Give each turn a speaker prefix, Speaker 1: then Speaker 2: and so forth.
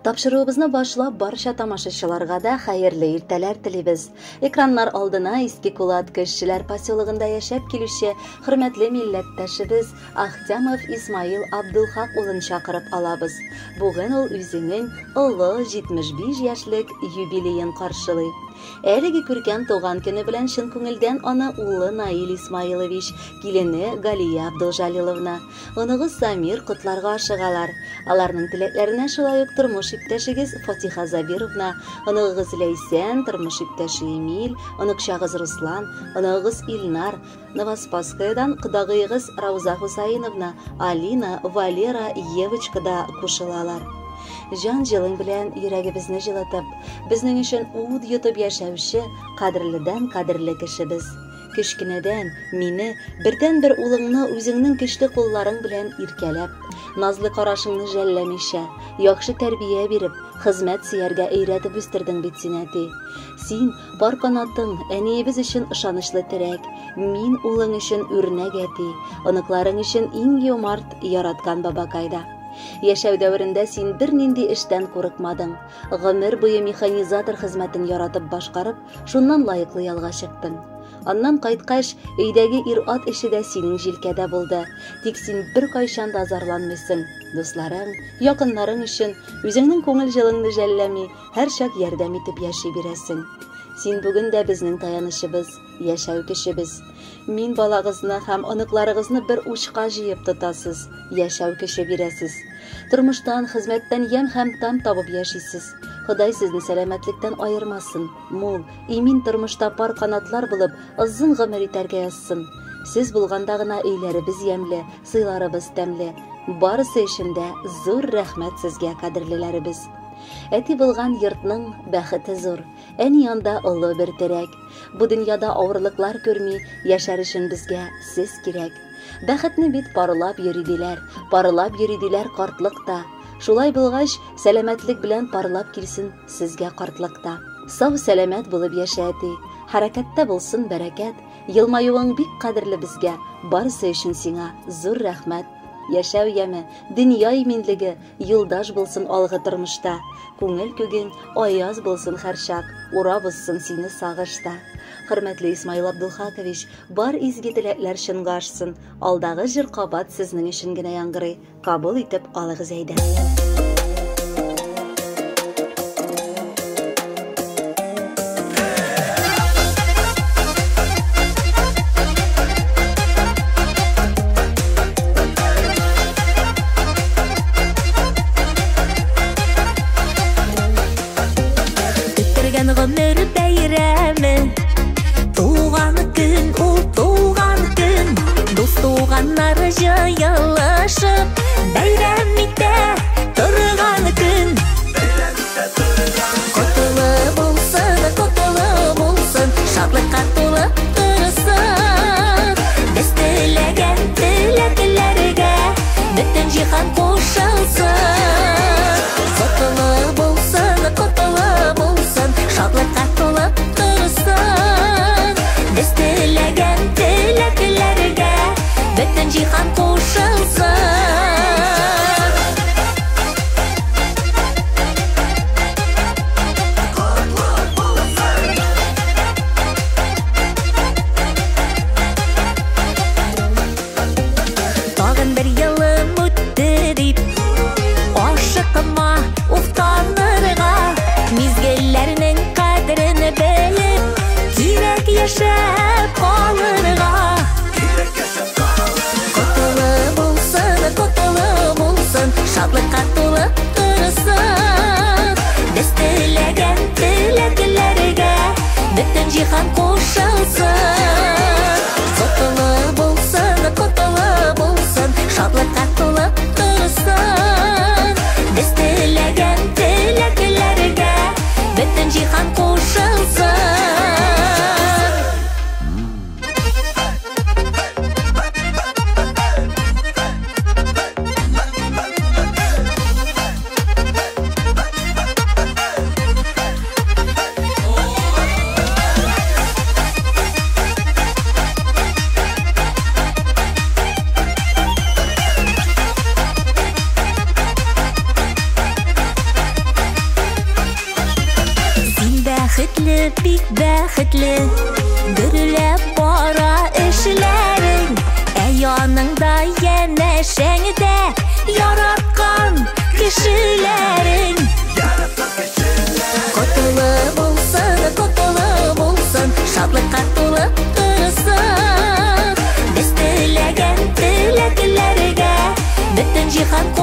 Speaker 1: Тапшыруыбызны башлап, барча тамашачыларга да хәерле иртәләр телибез. Экраннар алдына Иске Кулатка эшчеләр поселогында яшәп килүче хөрмәтле милләттәшебез Ахтямов Исмаил Абдулхак улын чакырып алабыз. Бүген ул үзенең олы 75 яшьлек юбилеен каршылый. Әлеге күркәм туган көне белән чын күңелдән аны улы Наил Исмаилович, килене Галия Абдулҗалиловна, оныгы Самир котларга ашыгалар. Аларның теләкләренә шулай ук тормыш иптәшегез Фатиха Забировна, оныгыгыз Ләйсән, тормыш иптәше Эмиль, оныкчагыз Руслан, оныгыгыз Илнар, Новоспасскаядан кодагыегыз Рауза Хусаиновна, Алина, Валера, Евочка да кушылалар. Җан җылың белән йөрәгебезне җылытып, безнең өчен ут йотып яшәүче кадерледән кадерле кешебез. Кечкенәдән мине, бердәнбер улыңны үзеңнең көчле кулларың белән иркәләп, назлы карашыңны жәлләмичә, яхшы тәрбия биреп, хезмәт сөяргә өйрәтеп үстердең бит син, әти. Син, пар канатың, әниебез өчен ышанычлы терәк, мин улың өчен үрнәк әти, оныкларың өчен иң юмарт, яраткан бабакай да. Яшәү дәверендә син бернинди эштән курыкмадың. Гомер буе механизатор хезмәтен яратып башкарып, шуннан лаеклы ялга чыктың. Аннан кайткач, өйдәге ир-ат эше дә синең җилкәдә булды. Тик син беркайчан да зарланмыйсың. Дусларың, якыннарың өчен үзеңнең күңел җылыңны жәлләми, һәрчак ярдәм итеп яши бирәсең. Син бүген дә безнең таянычыбыз, яшәү көчебез. Мин балагызны һәм оныкларыгызны бер учка җыеп тотасыз, яшәү көче бирәсез. Тормыштан, хезмәттән ямь һәм тәм табып яшисез. Ходай сезне сәламәтлектән аермасын. Мул, имин тормышта пар канатлар булып, озын гомер итәргә язсын. Сез булганда гына өйләребез ямьле, сыйларыбыз тәмле. Барысы өчен дә зур рәхмәт сезгә, кадерлеләребез. Әти булган йортның бәхете зур. Әни анда олы бер терәк. Бу дөньяда авырлыклар күрми, яшәр өчен безгә сез кирәк. Бәхетне бит парлап йөри диләр, парлап йөри диләр картлыкта. Шулай булгач, сәламәтлек белән парлап килсен сезгә картлыкта. Сау сәламәт булып яшә, әти. Хәрәкәттә булсын бәрәкәт. Елмаюың бик кадерле безгә. Барысы өчен сиңа зур рәхмәт. Яшәү яме, дөнья иминлеге, юлдаш булсын алгы тормышта. Күңел күгең аяз булсын һәрчак, урап узсын сине сагышта. Хөрмәтле Исмаил Абдулхакович, бар изге теләкләр чынга ашсын. Алдагы җыр кабат сезнең өчен генә яңгырый. Кабул итеп алыгыз әйдә.
Speaker 2: Көттергән гомер бәйрәме, туган көн ул туган көн, дус туганнар җыелышып бәйрәм итә торган көн. Котлы булсын, котлы булсын, шатлыкка тулы торсын. Без теләгән теләкләргә бөтен җиһан кушылсын. Котлы булсын, котлы булсын, шатлыкка тулы торсын. Без теләгән теләкләргә бөтен җиһан кушылсын. Тагын бер елым үтте дип, ашыкма уфтанырга, мизгелләрнең кадерен белеп, кирәк яшәп калырга. Котлы булсын, котлы булсын, шатлыкка тулы торсын. Без теләгән теләкләргә бөтен җиһан кушылсын. Котлы булсын, котлы булсын, шатлыкка тулы торсын. Без теләгән теләкләргә бөтен җиһан кушылсын. бик бәхетле. Гөрләп бара эшләрең, ә яныңда янәшәңдә яраткан кешеләрең. Котлы булсын, котлы булсын, шатлыкка тулып торсын. Без теләгән теләкләргә бөтен җиһан